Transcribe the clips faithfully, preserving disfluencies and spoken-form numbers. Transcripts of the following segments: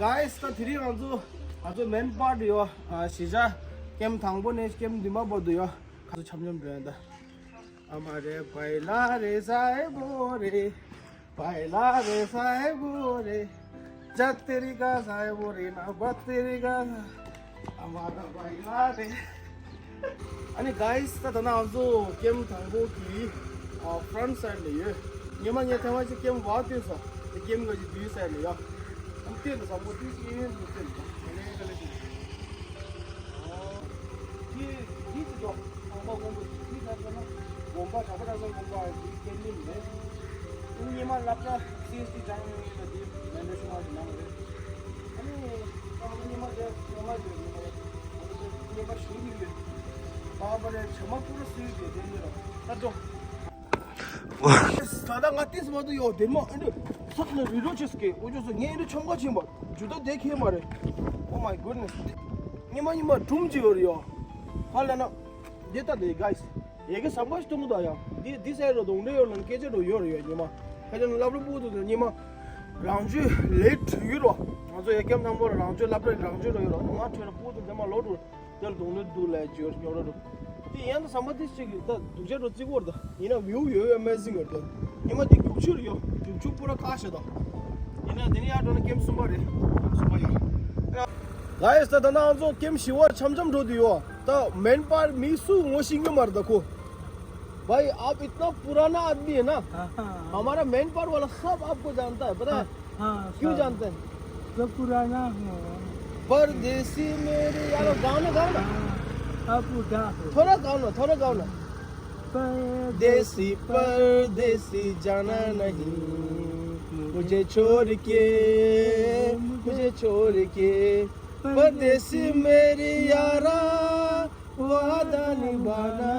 Guys, ད་དེ་རིང་ང་ཚོ་ང་ཚོ་མེན་པར་དུ་ཡོད། ཨ་གཞིས་ཆགས་ཀེམ་དང་པོ་ནས་ཀེམ་བདུན་པ་བར་དུ་ཡོད། ཁ་ཚོ་འཆམ་འཆམ་འགྲོ་ཡིན་ད། हमारे बाइला रे साहेबो रे, बाइला रे साहेबो रे, जत्तरी का साहेबो रे ना बत्तरी का हमारा बाइला रे। ཨ་ནི་guys, ད་ད་ནང་ང་ཚོ་ཀེམ་དང་པོ་གི་ཨ་front side ལ་ཡོད། ཉི་མ་ངས་ཐེངས་མ་གཅིག་ཀེམ་བར་བཏོན་སོང་། དེ་ཀེམ་གི་back side ལ་ཡོད། ཨ་ནི་བལྟས་ན་བཟང་པོ་ཏིས་ཨེ་ཡོད་འདུག་བལྟས་ན་དེ་ནས་ག་ལེ་ཞིག་འདི་འདི་ཅི་འདུག་དང་པོ་དགོན་པ་འདི་ལ་ཟེར་ན་དགོན་པ་གྲྭ་པ་གྲྭ་ཚང་དགོན་པ་འདི་ཀེམ་ཡིན་མེད། ཉི་མ་སློབ་གྲྭ་སི་ཨེས་ཊི་སྦྱང་ཡོང་ཡོད་ལ་འདི་མེན་པར་ཤུ་མ་ཞིག་གནང་རེད། ཨ་ནི་ཉི་མ་དེ་ཉི་མ་དེ་ཉི་མ་དེ་ཉི་མ་ཞུ་གི་ཡོད། པ་པ་རེ་ཆ་མ་པུ་ར་སུའི་དེ་དེ་ནི་རོ་ད་འགྲོ། ད་ལྟ་ང་ཏིས་མ་དུ་ཡོད་དེ་མ་ཨེ་འདྲ་ས་ལ་རི་རོ་ཆེ་སྐད་འུ་ཅོ་སུ་ངས་ཨེ་འདྲ་ཆོམ་ཁ་ཆེན་པ་ཇུ་ད་དེ་ཁེ་མ་རེད། Oh my goodness. ཉི་མ་ཉི་མ་གྲུམ་ཅི་ཡོད་རེད་ཡོ། ཧ་ལ་ན་དེ་ལྟ་དེ་guys. ཡ་གི་བསམ་པ་ཞིག་གཏོང་གི་འདུག་ཡ། འདི་འདི་ཟེར་རོ་གདོང་འདྲེ་ཡོད་ལ་སྐད་ཆ་རོ་ཡོད་རེད་ཡ་ཉི་མ། ཁ་ཆེ་ན་སློབ་གྲྭ་སྤུ་གུ་ཚོ་ཉི་མ་རང་ཆོས་ལས་དྲུག་ཡོད་རོ། ང་ཚོ་ཡ་ཀེམ་དང་པོ་རང་ཆོས་སློབ་གྲྭ་རང་ཆོས་རོ་ཡོད་རོ། ང་ཁྲོད་ལ་སྤུ་གུ་ཚོ་འདི་མ་ལོ་དྲུག་དེར་གདོང་འདྲེ་འདུག་ལས་ཅི་ཡོད་ཉོ་རོ་རོ། དེ་ཡན་དུ་བསམ་པ་དེ་ཅིག་གི་ད་སྡུག་ཅག་རོ་བརྩི་གོ་ར་ད། ཡིན་ན་view ཡོད་ཡོད་amazing ཡོད་ད། ཉི་མ་དེ་རྒྱུག་ཆུ་རོ་ཡོད་རྒྱུག་ཆུ་པུ་ར་ཁ་ཤ་ད། ཡིན་ན་དེ་ནི་ཡར་འགྲོ་ན་ཀེམ་གསུམ་པ་རེད། གསུམ་པ་ཡོད། Guys, ད་ད་ནང་ཚོ་ཀེམ་བཞི་བ་འཆམ་འཆམ་འགྲོ་དུ་ཡོད། ད་མེན་པར་མི་སུ་ངོ་ཤེས་ཀྱི་མ་རེད་ད་ཁོ། भाई, आप इतना पुराना आदमी है ना। हाँ, हाँ। हमारा मैनपाट वाला सब आपको जानता है, पता है? हाँ, हाँ, क्यों सब। जानते हैं? तो पुराना हूँ। परदेसी मेरे, यार, गाओ ना, गाओ ना। हाँ, आप उठा। थोड़ा गाओ ना, थोड़ा गाओ ना। परदेसी, परदेसी जाना नहीं मुझे छोड़ के, मुझे छोड़ के। परदेसी मेरे यारा, वादा निभाना,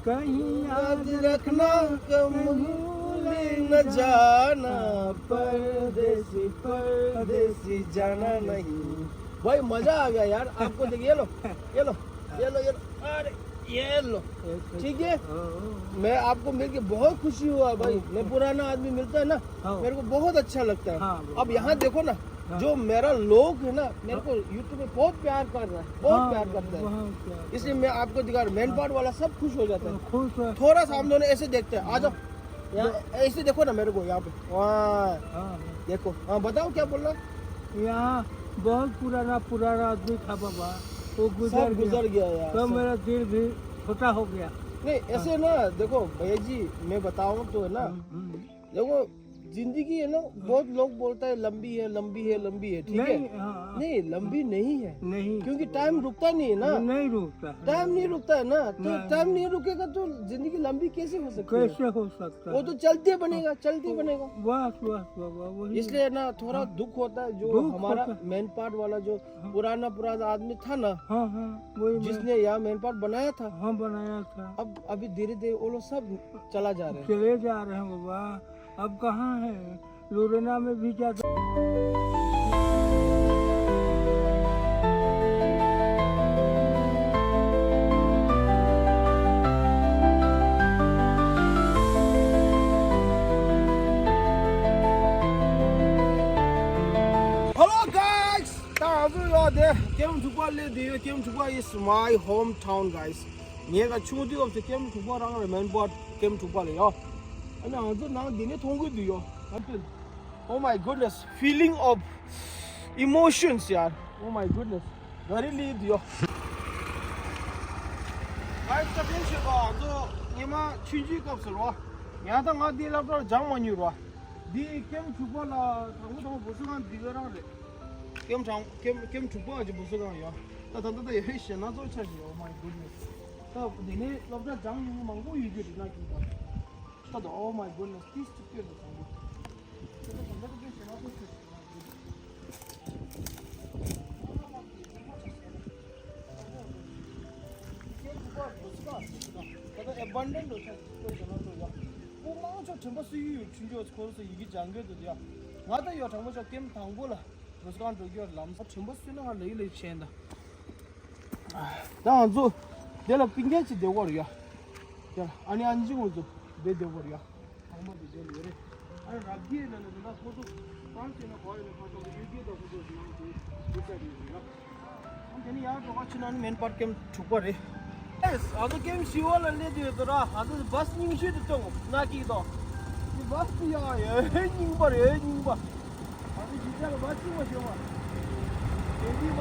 कहीं याद रखना, कम भूल न जाना। परदेसी, परदेसी जाना नहीं। भाई, मजा आ गया यार, आपको देखिए, ये लो, ये लो, ये लो, ये लो, अरे, ये लो, ठीक है? मैं आपको मिलके बहुत खुशी हुआ भाई। मैं पुराना आदमी मिलता है ना, मेरे को बहुत अच्छा लगता है। अब यहाँ देखो ना, हाँ। जो मेरा लोग है ना, मेरे को YouTube पे बहुत प्यार कर रहा है, बहुत प्यार करता है। इसलिए मैं आपको दिखा रहा हूँ, मैनपाट वाला सब खुश हो जाता है। खुश है। थोड़ा सा हम दोनों ऐसे देखते हैं, आ जाओ। यहाँ ऐसे देखो ना मेरे को, यहाँ पे। वाह। हाँ, हाँ। देखो, हाँ, बताओ क्या बोल रहा? यहाँ बहुत पुराना, पुराना आदमी था बाबा, वो गुजर सब गया। गुजर गया यार, तो सब। मेरा दिल भी छोटा हो गया। नहीं, ऐसे ना, देखो भैया जी, मैं बताऊँ तो है ना, हम्म, हम्म। देखो, जिंदगी है ना, बहुत लोग बोलता है लंबी है, लंबी है, लंबी है, ठीक है? नहीं, हाँ। नहीं, लंबी नहीं है। नहीं। क्योंकि टाइम रुकता नहीं है ना। नहीं रुकता है। टाइम नहीं रुकता है ना, तो नहीं। टाइम नहीं रुकेगा तो जिंदगी लंबी कैसे हो सकती है? कैसे हो सकता है? वो तो चलते बनेगा, चलते बनेगा। बस, बस, बस, बस, वही। इसलिए ना थोड़ा हाँ। दुख होता है जो दुख हमारा होता है। मैनपाट वाला जो हाँ। पुराना, पुराना आदमी था ना, हाँ, हाँ, वही मैं जिसने यहाँ मैनपाट बनाया था। हाँ, बनाया था। अब अभी धीरे-धीरे वो लोग सब चला जा रहे हैं। चले जा रहे हैं बाबा। अब कहाँ है? लुधियाना में भी जाता। Hello guys, ད་ང་ཚོ་ཡོད་དེ་ཀེམ་དྲུག་པ་སླེབས་དེ་ཡོད། ཀེམ་དྲུག་པ is my hometown, guys. ངས་ཀ་ཆུང་དུས་སྐབས་སུ་ཀེམ་དྲུག་པ་རང་རེད། མེན་པར་ཀེམ་དྲུག་པ་ལ་ཡོད། ཨ་ནི་ང་ཚོ་ནང་འདི་ནས་མཐོང་གི་འདུག་ཡོད། Oh my goodness, feeling of emotions ཡར། Oh my goodness, ག་རེ་ལས་འདུག་ཡོད། ང་ཚོ་ཀེམ་ཞེས་པ་ང་ཚོ་ཉི་མ་ཆུང་ཆུང་སྐབས་སུ་རོ། ཡང་ད་ང་འདི་སློབ་གྲྭར་སྦྱང་མ་མྱོང་རོ། འདི་ཀེམ་དྲུག་པ་ལ་དང་པོ་དང་པོ་བུ་གསོ་ཁང་འདི་ག་རང་རེད། ཀེམ་དྲང་ཀེམ་ཀེམ་དྲུག་པ་ཅིག་བུ་གསོ་ཁང་ཡོད། ད་ད་ད་ད་ཡོད་ཞེ་ན་ཚོ་ཆ་ཞིག་ཡོད། Oh my goodness. ད་འདི་ནས་སློབ་གྲྭ་སྦྱང་མྱོང་མང་པོ་ཡོད་རྒྱུ་རེད་ན་གི་ད། ད་ད། Oh my goodness, ཏིས་ཅིག་སྐྱོ་འདུག་དང་པོ། ད་ད་ད་ད་ད་ཞེ་ན་ཚོ་ཆ་ཞིག་ཡོད། ད་ད་abandon འགྲོ་ཆ་ཞིག་སྐྱོ་ཞེ་ན་ཚོ་ཡོད། ཁོ་མང་ཆོག་དྲན་པ་སུ་ཡོད་ཡོད་ཆུང་ཆོག་ཁོ་རང་ཚོ་ཡི་གེ་སྦྱང་གི་འདུག་ཡ། ང་ད་ཡོད་དྲང་པོ་ཆོག་ཀེམ་དང་པོ་ལ། བུ་གསོ་ཁང་འགྲོ་རྒྱུར་ལམ་སང་དྲན་པ་གསོས་ན་ང་ལེགས་ལེགས་བྱས་ད། ད་ང་ཚོ་དེ་ལ་པིང་ཁན་ཅིག་བསྡད་ཀྱི་ཡོད་རེད་ཡ། དེ་ལ་ཨ་ནི་ཨ་ནི་ཅིག་ང་ཚོ་བསྡད་བསྡད་ཀྱི་ཡོད་རེད་ཡ། ཚང་མ་དེ་བསྡད་ཡོད་རེད། ཨ་ རབ་རྒྱས་ལ་ནི་འདི་འདྲ་ཁོ་ཚོ་ཧྥ་རན་སི་ནས་གོ་ཡོད་ནས་ཁོ་ཚོ་གི་ཡུལ་སྐད་དང་ཁོ་ཚོ་ནང་དུ་ཡིག་ཆ་རེད་ཟེར་ལ། ཨ་དེ་ནི་ཡར་འགྲོ་ག་ཕྱི་ནང་ནི་མེན་པར་ཀེམ་དྲུག་པ་རེད། ཨེས་ཨ་ཚོ་ཀེམ་བཞི་བ་ལ་སླེབས་དུས་དོ་ར་ཨ་ཚོ་བཱས་རྙིང་ཤོས་དེ་སྟོན་ན་གི་དོ། དེ་བཱས་དེ་ཡ་ཡ་རྙིང་པ་རེད་རྙིང་པ། ཨ་ཚོ་གཞིས་ཆགས་ལ་བཱས་རྙིང་པ་ཤོད་པ། དེ་རྙིང་པ།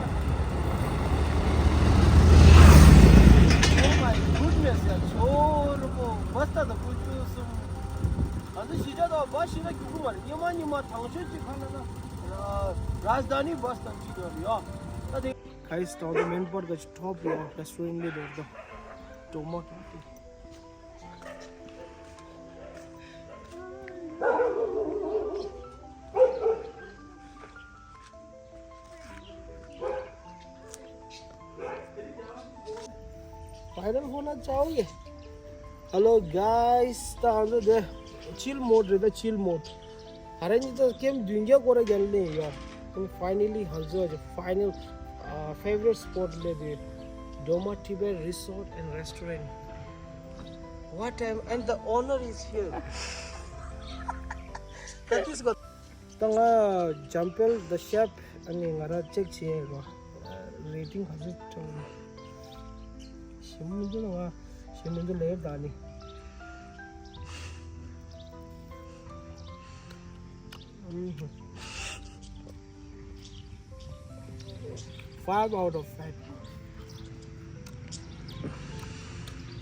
Oh my goodness ཡ་ཆོ་རུ་པོ་བཱས་ད་ད་ཀུ་ཅུ་སུམ། ང་ཚོ་གཞིས་ཆགས་དང་བཱས་ཤེས་ན་རྒྱུག་གི་མ་རེད། སྙེ་མ་སྙེ་མ་དང་ཤོས་ཅིག་ཁ་ན་ན་རཱ་རཱཇ་དྷ་ནི་བཱས་དང་གཅིག་ཡོད་རེད་ཡ། ད་དེ། Guys, ད་དུང་མེན་པར་ག་ཅིག་ཐོབ་ཡོད་རེ་སི་ཊོ་རེན་ཊི་ལས་དོར་དོ་ཌོ་མ་ཀེ་ཕེ། Viral ཧོ་ན་ཅའོ་ཡེ། Hello guys, ད་ང་ཚོ་དེ་chill mode རེད་ད། Chill mode. ཧ་ར་ཉི་ཚ་ཀེམ་བདུན་བརྒྱ་སྐོར་ར་རྒྱལ་ལེ་ཡོད། And finally ང་ཚོ་ཀྱི་final uh, favorite spot ལས་དེ་Doma Tibet Resort and Restaurant. What time? And the owner is here. That is good. ད་ང་ཇམ་པེལ་ད་ཤེབ་ཨ་ནི་ང་རང་ཅེག་བྱས་ཡོད་ར། རེ་ཊིང་ག་ཚོད་སྤྲད་ཞིམ་མི་འདུག་ང་ཞིམ་མི་འདུག་ལེབ་ད་ནི། Five out of five.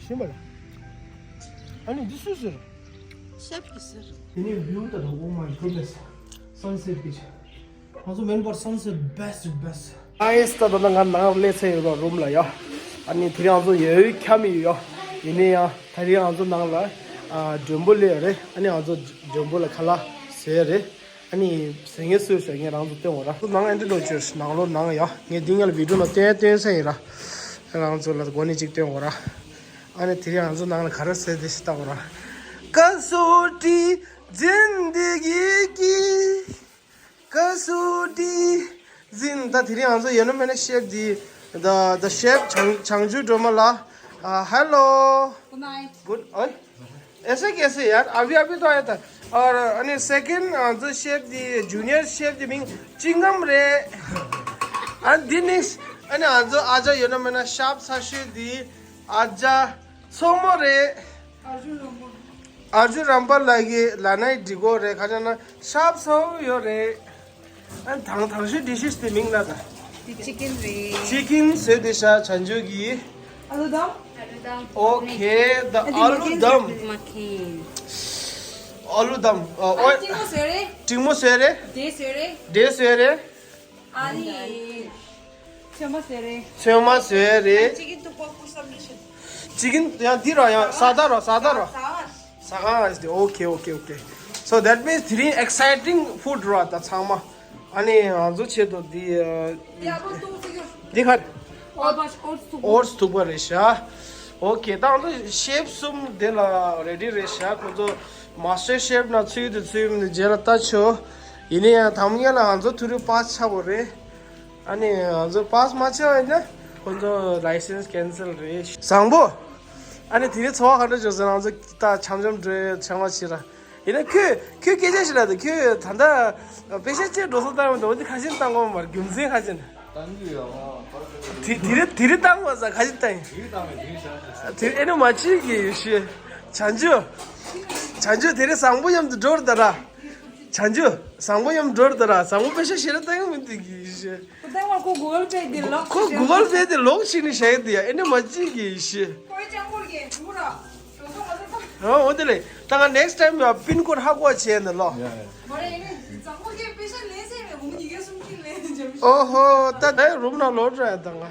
ཞིམ་པ་ར། ཨ་ནི་འདི་སུ་ཟེར། ཤེབ་ཀྱི་ཟེར། དེ་ནས་བིའུ་ད་ད། Oh my goodness. Sunset beach. ང་ཚོ་མེན་པར་sunset best best. ཨ་ཡེས་ད་ད་ང་ནང་སླེབས་ཚར་ཡོད་ར་རུམ་ལ་ཡ། ཨ་ནི་དེ་རིང་ང་ཚོ་ཡོད་ཁྱམས་ཡོད་ཡ། ཡིན་ནའི་ཡ་ད་རིང་ང་ཚོ་ནང་ལ་ཨ་མགྲོན་པོ་སླེབས་རེད། ཨ་ནི་ང་ཚོ་མགྲོན་པོ་ལ་ཁ་ལག་བཟོས་རེད། ཨ་ནི་ཟས་ངན་གསོས་ཤག་ངས་རང་ཚོ་སྟོན་འོ་ར། ནང་ཨེ་འདྲ་འགྲོ་ཆོས་ནང་ལོགས་ནང་ཡ། ངས་འདི་ངས་ལ་བི་ཌིའོ་ནང་སྟོན་སྟོན་ས་ཡིན་ར། རང་ཚོ་ལ་སྒོ་ནས་ཅིག་སྟོན་འོ་ར། ཨ་ནི་དེ་རིང་ང་ཚོ་ནང་ལ་ག་རེ་ཟས་དེ་ཞིག་ལྟ་འོ་ར། ཀ་སོ་ཏི་ཛིན་དི་གི་ཀི། ཀ་སོ་ཏི་ཛིན། ད་དེ་རིང་ང་ཚོ་ཡོད་ན་མེད་ན་ཤེབ་དེ། The the chef བྱང་བྱང་ཆུབ་སྒྲོལ་མ་ལགས། Uh, hello. Good night. Good. ཨོ། ऐसे कैसे यार? अभी अभी तो आया था। और अनि सेकेन्ड जो सेफ दि जुनियर सेफ दि मिङ चिङ्गम रे। अनि दिनिस अनि आज आज यो न मेना साफ सासु दि आज सोमो रे। अर्जुन रम्पा लागि लानाइ डिगो रे खाना न साफ सौ यो रे। अनि थाङ थाङ सु डिसिस दि मिङ ला ता। चिकन रे। चिकन से दिशा छन्जु गि। आलुदम। आलुदम। Okay, the aloo dum. मखन। आलुदम। टिङ्गो सेरे। टिङ्गो सेरे। डे सेरे। डे सेरे। अनि छेमा सेरे। छेमा सेरे। चिकन थुक्पा कुसम डिसिस। चिकन या दिर या सादा र सादा र। सादा। ཟ་ཁང་ཨ་ཟི། Okay, okay, okay. So that means དེ་རིང་exciting food ར་ད་ཚང་མ། ཨ་ནི་ང་ཚོ་ཆེད་དུ་འདི་འདི་ག་ཨོ་ཊི་སི་ཐུག་པ་རེད་ཤག Okay, ད་ང་ཚོ་ཤེབ་གསུམ་དེ་ལ་རེ་ཌི་རེད་ཤག་ཁོ་ཚོ་མ་སི་ཊར་ཤེབ་ནང་ཚུད་དུ་ཚུད་མི་འདུག་རྗེས་ལ་ལྟ་ཆོག་ཡིན་ན་ཡང་དམ་ངེས་ལ་ང་ཚོ་ཐུ་རུ་པཱ་སི་ཆགས་པ་རེད། ཨ་ནི་ང་ཚོ་པཱ་སི་མ་ཆགས་པ་ཡིན་ན་ཁོ་ཚོ་ལའི་སེན་སི་ཀེན་སེལ་རེད། བཟང་པོ། ཨ་ནི་དེ་རིང་འཚོ་བ་ག་འདྲ་བྱུང་ཟེར་ན་ང་ཚོ་ད་འཆམ་འཆམ་འགྲོ་ཆང་བ་ཕྱིར་ར། ཡིན་ན་ཁྱོད་ཁྱོད་སྐད་ཆ་ཞིག་ལ་ད་ཁྱོད་ད་ལྟ་པེ་ཤ་ཅེས་འགྲོ་སོང་བཏང་ཡོང་འདུག་འོ་འདི་ཁ་ཆེམས་བཏང་གོ་མར་རྒྱུ་མཚན་ཁ་ཆེམས། བཏང་གི་ཡོད་ཨ། དེ་དེ་རིང་དེ་རིང་བཏང་བ་ས་ཁ་ཆེམས་བཏང་ཡིན། དེ་རིང་བཏང་བས་དེ་རིང་བཞག་ཤག་དེ་ཨེ་ནི་མ་ཅིག་གི་ཡོད་ཤི། བྱང་ཆུབ། བྱང་ཆུབ་དེ་རིང་བཟང་པོ་མཉམ་དུ་འགྲོ་རུ་ད་ར། བྱང་ཆུབ་བཟང་པོ་མཉམ་འགྲོ་རུ་ད་ར་བཟང་པོ་པེ་ཤ་ཞེ་ར་བཏང་གི་མི་འདུག་གི་ཡོད་ཤི། ཁོ་ད་ང་ཁོ་གུ་གལ་པེ་དེ་ལོག་ཁོ་གུ་གལ་པེ་དེ་ལོག་ཕྱིན་ནས་བཞག་གི་འདུག་ཡ། ཨེ་ནི་མ་ཅིག་གི་ཡོད་ཤི། ཁོའི་ཅང་གོར་གྱི་ཁུ་ར། ཨོ་འོ་དེ་ལས་ད་ང་next time ཡ་པིན་ཀོཌ་ཧ་གོ་བྱས་ནས་ལོ། ཡ་ཡ། མ་རེད་ཨེ་ནི་ཛ་ཧོ་གི་པེ་ཤ་ལེན་སེ་མེད་གོ་མི་གི་གེ་སུམ་ཅིག་ལེན་ཇམ་ཤི། ཨོ་ཧོ་ད་ད་རུམ་ན་ལོ་དྲ་ཡ་ད་ང་།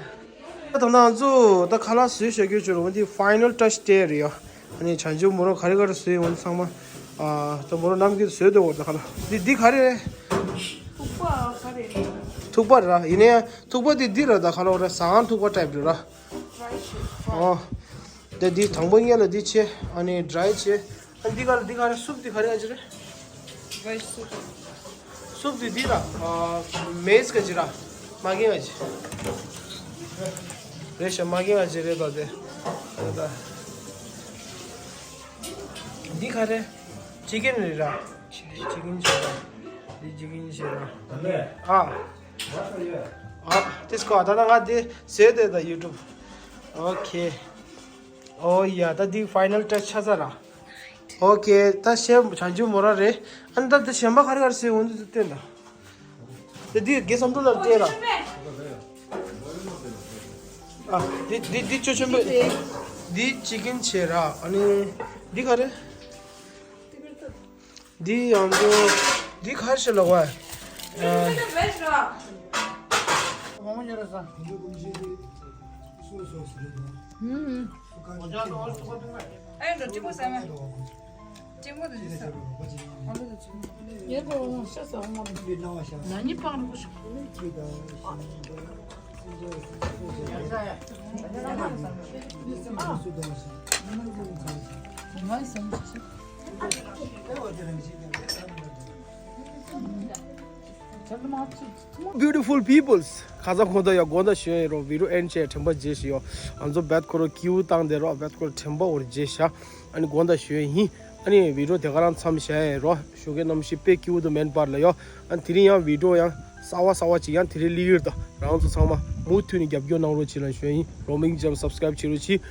ད་ང་ཚོ་ད་ཁ་ལག་བཟོས་བཞག་རྒྱུ་བྱོས་རུང་འདི་ཕའི་ནལ་ཊཆ་དེ་རེད་ཡ། ཨ་ནི་བྱང་ཆུབ་མོ་རང་ག་རེ་ག་རེ་བཟོས་ཡོང་ཚང་མ། ཨ་ད་མོ་རང་ནམ་རྒྱུན་བཟོས་འདུག་འོ་ད་ཁ་ལག་འདི་འདི་ག་རེ་རེད། ཐུག་པ་ག་རེ་རེད། ཐུག་པ་ར་ཡིན་ནའི་ཐུག་པ་འདི་འདི་ར་ད་ཁ་ལག་ར་ཟ་ཁང་ཐུག་པ་ཊའིབ་རེད་ར། ཨོ། དེ་འདི་དང་པོ་ཉལ་ལ་འདི་བྱེད། ཨ་ནི་ཌ་རའི་བྱེད། ཨ་འདི་ག་ལ་འདི་ག་རེ་སུབ་འདི་ག་རེ་ཨ་ཅི་རེད། རའི་སི་སུབ། སུབ་འདི་འདི་ར། ཨ་མེ་ཛི་ག་ཅི་ར། མ་གི་ང་ཅི། རེད་ཤག་མ་གི་ང་ཅི་རེད་ད་དེ། རེད་ད། འདི་ག་རེ། ཅི་ཀེན་རེད་ར། chicken ཆེ་ར། འདི་chicken ཆེ་ར། ཨ། ཨ། དེ་སྐོར་ད་ང་འདི་བཟོས་ཏེ་ད་YouTube. Okay. Oh yeah, ད་འདི་final touch ཆགས་ཚར་ར། Okay, ད་ཤེས་བྱང་ཆུབ་མོ་ར་རེད། ཨ་ནི་ད་འདི་གཞན་པ་ག་རེ་ག་རེ་བཟོས་འོང་འདི་བསྟན་ད། དེ་འདི་དགེ་བསམ་དོན་ལ་སྤྲད་ར། ཨ། འདི་འདི་འདི་ཅོ་ཆེན་པོ། འདི་chicken ཆེ་ར། ཨ་ནི་འདི་ག་རེ། འདི་ཡང་ཚོ། འདི་ག་རེ་ལབ་བ། ཨ། Beautiful peoples. ཁ་སང་ཁོང་ཚོ་ཡང་དགོངས་དག་ཞུ་ཡིན་རོགས། video end བྱས་དྲན་པ་བརྗེད་ཤི་ཡོ། ང་ཚོ་བེད་ཁོ་རོ་ཀིའུ་བཏང་དེ་རོགས། བེད་ཁོ་རོ་དྲན་པ་འོར་བརྗེད་ཤ། ཨ་ནི་དགོངས་དག་ཞུ་ཡིན། ཨ་ནི་video དེ་ག་རང་མཚམས་བཞག་ཡིན་རོགས། ཞོགས་ཀའི་གནམ་གཤིས་དཔེ་སྐྱིད་པོ་འདུག་མེན་པར་ལ་ཡོ། ཨ་ནི་དེ་རིང་ཡང་video ཡང་གསར་བ་གསར་བ་ཅིག་ཡང་དེ་རིང་སླེབས་ཡོད་ད། རང་ཚོ་ཚང་མ་མུ་མཐུད་ནས་རྒྱབ་སྐྱོར་གནང་རོགས་བྱེད་ལ་ཞུ་ཡིན། རོ་མིང་ཅམ་subscribe བྱེད་རོགས་གྱིས།